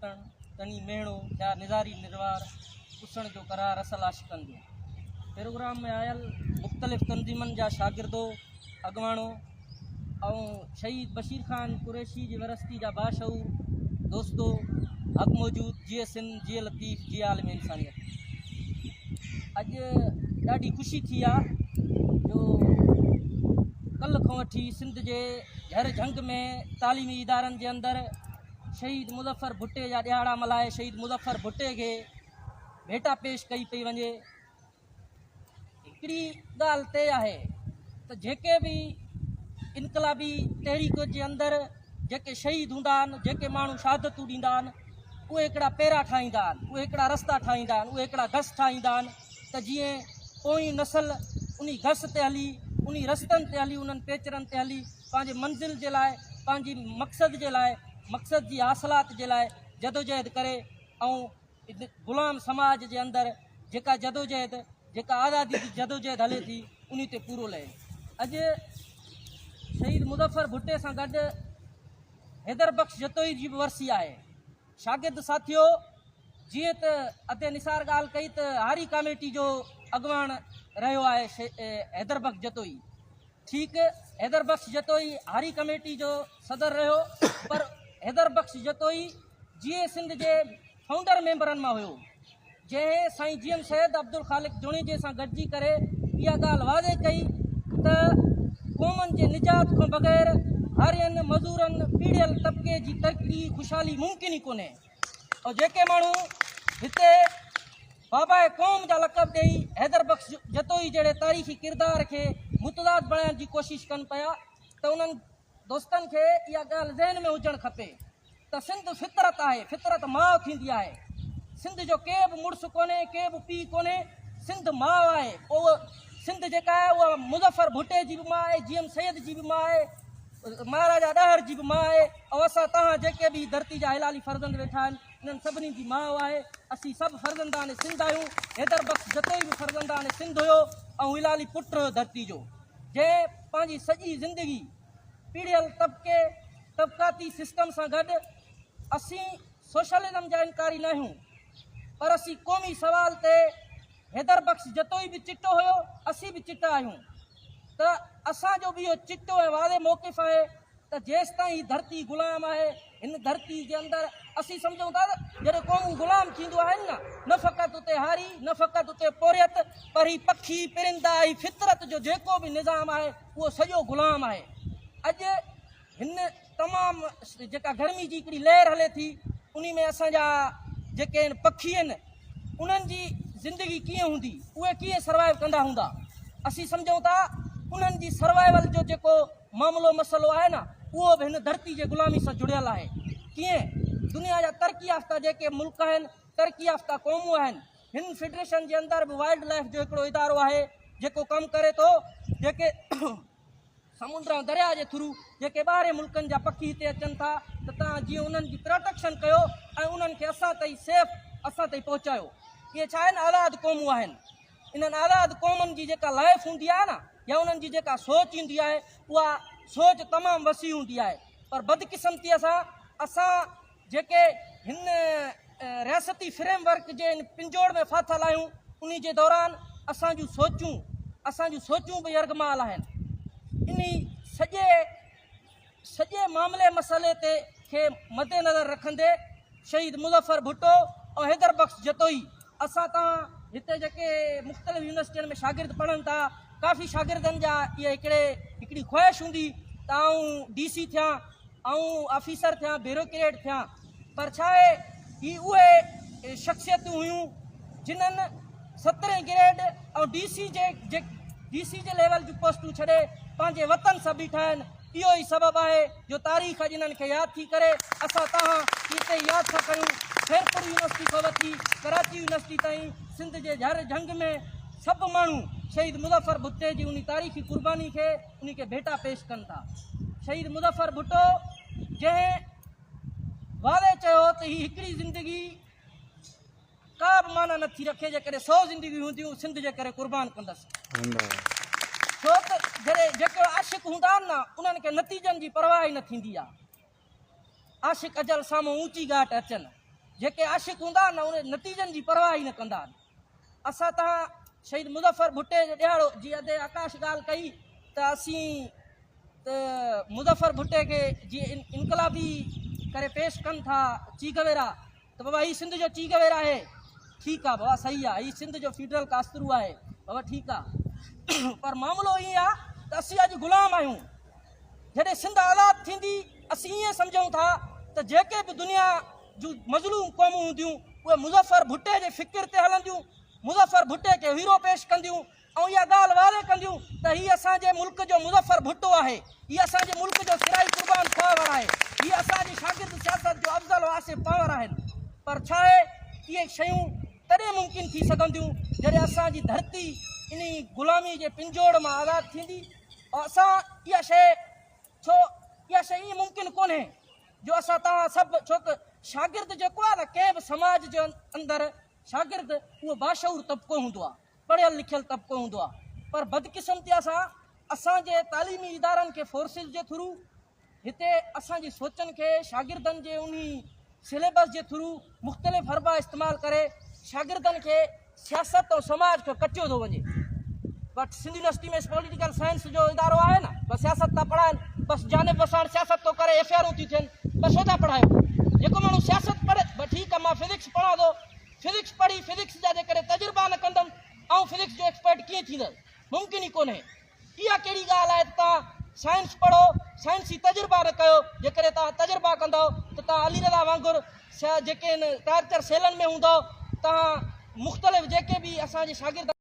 ڪٽڻ، تني ميهڻو، ٿيا نظاري نروار، پسڻ جو قرار اصل عاشقن جو. پروگرام ۾ آيل مختلف تنظيمن جا شاگردو، اڳواڻو ۽ شهيد بشير خان قريشي جي ورثتي جا باشعور دوستو، حق موجود، جيئي سنڌ، جيئي لطيف، جيئي عالم انسانيت. اڄ ڏاڍي خوشي ٿي آ جو ڪلهه کان وٺي سنڌ جي جھر جھنگ ۾ تعليمي ادارن جي اندر شهيد مظفر ڀٽي جا ڏهاڙا ملهائي شهيد مظفر ڀٽي کي ڀيٽا پيش ڪئي پئي وڃي. هڪڙي ڳالهه طئي آهي ته جيڪي به انقلابي تحريڪ جي اندر جيڪي شهيد هوندا آهن، جيڪي ماڻهو شهادتون ڏيندا آهن، اهي هڪڙا پيرا ٺاهيندا آهن، اهي هڪڙا رستا ٺاهيندا آهن، اهي هڪڙا گس ٺاهيندا آهن ته جيئن پوئين نسل انهي گس تي هلي، انهي رستن تي هلي، انهن پيچرن تي هلي پنهنجي منزل جي لاء، پنهنجي مقصد جي لاء، مقصد جي حاصلات جي لاء جدوجهد ڪري ۽ غلام سماج جي اندر جيڪا جدوجهد، جيڪا آزادي جي جدوجهد هلي ٿي، انهي تي پورو لهي. اڄ شهيد مظفر ڀٽي سان گڏ حيدر بخش جتوئي جي به ورسي آهي. شاگرد ساٿيو! جيئن ته ادي نثار ڳالهه ڪئي ته هاري ڪاميٽي جو اڳواڻ رهيو آهي حيدر بخش جتوئي. ٺيڪ حيدر بخش جتوئي هاري ڪميٽي جو صدر رهيو پر حيدر بخش جتوئي جيئي سنڌ جي فائونڊر ميمبرن مان هيو جنهن سائين جي ايم سيد عبدالخالق جوڻيجي سان گڏجي ڪري اها ڳالهه واضح ڪئي ته قومن جي نجات کان بغير هارين، مزورن، پيڙهيل طبقي جي ترقي، خوشحالي ممڪن ئي ڪونهي ۽ جيڪي ماڻهو هتي باباء قوم جا لقب ڏئي حيدر بخش جتوئي جهڙي تاريخي ڪردار کي متضاد بڻائڻ جي ڪوشش ڪن پيا ته انهن دوستن کي اها ڳالهه ذهن ۾ هجڻ کپي ته سنڌ فطرت آهي، فطرت ماء ٿيندي آهي. سنڌ جو ڪي به مڙس ڪونهي، ڪي به پيء ڪونهي، سنڌ ماء آهي. پوء سنڌ جيڪا آهي اها مظفر ڀٽي جي به ماء آهي، جي ايم سيد جي به ماء آهي، مهاراجا ڏاهر جي به ماء آهي ۽ اسان توهان جيڪي به هي ڌرتي جا حلالي فرزند ويٺا آهن، انهن سڀني جي ماء آهي. اسين سڀ فرزندان سنڌ آهيون. حيدر بخش جتوئي به فرزندان سنڌ هيو ۽ حلالي پٽ هيو ڌرتي جو، جنهن پنهنجي سڄي زندگي پيڙهيل طبقي، طبقاتي سسٽم سان گڏ اسين سوشلزم جا انڪاري ناهيون پر اسين قومي سوال تي حيدر بخش جتوئي به چٽو هيو اسين به چٽا آهيون ته اسان جو به اهو چٽو ۽ واضح موقف آهي ته جيستائين هي ڌرتي غلام آهي هن ڌرتي جي اندر اسين سمجهون ٿا ته جڏهن قومون غلام ٿينديون آهن نه نه فقط اتي هاري نه فقط اتي پورهيت پر هي پکي پرندا هي فطرت جو جيڪو به نظام آهي اهو سڄو غلام آهي اڄ هن تمام جيڪا گرمي جي هڪڙي لهر هلي ٿي انهي ۾ اسان جا جيڪي آهن پکي آهن انهن جي زندگي ڪيئن هوندي اهي ڪيئن سروائيو ڪندا هوندا اسين سمجهون ٿا انهن جي سروائيول جو جيڪو معاملو مسئلو آهي نه اهو به هن ڌرتي جي غلامي سان جڙيل آهي ڪيئن دنيا جا ترقي يافته جيڪي ملڪ آهن ترقي يافته قومون آهن هن فيڊريشن جي اندر به وائلڊ لائيف جو هڪڙو ادارو آهي جيڪو ڪم ڪري ٿو جيڪي سمنڊ ۽ درياء جي ٿرو جيڪي ٻاهرين ملڪن جا پکي هتي اچن ٿا ته توهان جيئن انهن جي پراٽيڪشن ڪيو ۽ انهن کي اسان تائين سيف اسان تائين پهچايو. اهي ڇا آهن آزاد قومون آهن. انهن آزاد قومن جي جيڪا لائف هوندي آهي نه يا انهن جي جيڪا سوچ هوندي آهي اها سوچ تمام وسيع هوندي آهي پر بدقسمتيء سان اسان جيڪي هن رياستي فريم ورڪ جي ان پنجوڙ ۾ ڦاٿل آهيون انهي جي دوران اسان جون سوچون اسان جون سوچون به يرغمال آهن انهي سڄي سڄي معاملي مسئلي تي کي مد نظر رکندي شهيد مظفر ڀٽو ۽ حيدر بخش جتوئي اسان تان هتي جيڪي مختلف يونيورسٽين ۾ شاگرد پڙهن ٿا ڪافي شاگردن جا اها هڪڙي هڪڙي خواهش هوندي ته آئون ڊي سي ٿيان آئون آفيسر ٿيان، بيوروڪريٽ ٿيان، پر ڇا آهي هي اهي شخصيتون هيون جنھن سترهين گريڊ ۽ ڊي سي جي ڊي سي جي ليول جون پوسٽون ڇڏي پنهنجي وطن سان بيٺا آهن، اهو ئي سبب آهي جو تاريخ اڄ انهن کي ياد ٿي ڪري، اسان توهان هتي ياد ٿا ڪيون، خيرپور يونيورسٽي کان وٺي ڪراچي يونيورسٽي تائين سنڌ جي جھر جھنگ ۾ سڀ ماڻهو شهيد مظفر ڀٽي جي انهي تاريخي قرباني کي انهي کي ڀيٽا پيش ڪن ٿا. شهيد مظفر ڀٽو جنهن واضح چيو ته هي هڪڙي زندگي ڪا به معنيٰ نه ٿي رکي جيڪڏهن سو زندگيون هونديون سنڌ جي ڪري قربان ڪندس. ڇو ته جڏهن جيڪي عاشق هوندا آهن نه انهن کي نتيجن جي پرواهه ئي نه ٿيندي آهي. عاشق اجل سامهون اوچي ڳاٽ اچن. جيڪي عاشق هوندا آهن نه اهي نتيجن جي پرواهه ئي نه ڪندا آهن. اسان توهان شهيد مظفر ڀٽي جي ڏهاڙو جي ادي آڪاش ڳالهه ڪئي ته اسين ته مظفر ڀٽي کي جي انقلابي ڪري پيش ڪن ٿا چي گويرا ته بابا هي سنڌ جو چي گويرا آهي ٺيڪ آ بابا صحيح آ هي سنڌ جو فيڊرل ڪاسترو آهي بابا ٺيڪ آ پر معاملو ائين آ ته اسين اڄ غلام آهيون جڏهن سنڌ آزاد ٿيندي اسين ائين سمجهون ٿا ته جيڪي به دنيا جون مظلوم قومون هونديون اهي مظفر ڀٽي جي فڪر تي هلنديون، مظفر ڀٽي کي هيرو پيش ڪنديون ۽ اها ڳالهه واضح ڪنديون ته هي اسان جي ملڪ جو مظفر ڀٽو آهي، هي اسان جي ملڪ جو سرائي قربان خواهور آهي، هي اسان جي شاگرد سياست جو افضل واصف پنهور آهن. پر ڇاهي اهي شيون تڏهن ممڪن ٿي سگهنديون جڏهن اسان جي ڌرتي انهي غلامي جي پنجوڙ مان آزاد ٿيندي ۽ اسان اها شيء ڇو اها شيء ائين ممڪن ڪونهي جو اسان توهان سڀ ڇو ته شاگرد جيڪو آهي نه ڪنهن به سماج جي اندر شاگرد اهو باشعور طبقو هوندو آهي پڙهيل لکيل طبقو هوندو آهي پر بدقسمتي سان اسان جي تعليمي ادارن کي فورسز جي ٿرو هتي اسان جي سوچن کي شاگردن جي انهي سليبس جي ٿرو مختلف حربا استعمال ڪري شاگردن کي سياست ۽ سماج کان ڪٽيو ٿو وڃي. But Sindh university ۾ political science جو ادارو آهي نه بس سياست ٿا پڙهائن بس جانب وساڻ سياست ٿو ڪري ايف I آرون ٿيون ٿين بس ڇو ٿا پڙهايو جيڪو ماڻهو سياست پڙهي بس ٺيڪ آهي مان فزڪس پڙهان ٿو فزڪس پڙهي فزڪس جا جيڪڏهن تجربا نه ڪندم آئون فزڪس جو ايڪسپرٽ ڪيئن ٿيندس ممڪن ئي ڪونهي اها ڪهڙي ڳالهه آهي ته توهان سائنس پڙهو، سائنسي تجربا نه ڪيو، جيڪڏهن توهان تجربا ڪندؤ ته توهان علي رضا وانگر جيڪي آهن ٽارچر سيلن ۾ هوندؤ، توهان مختلف جيڪي به اسان جي شاگرد.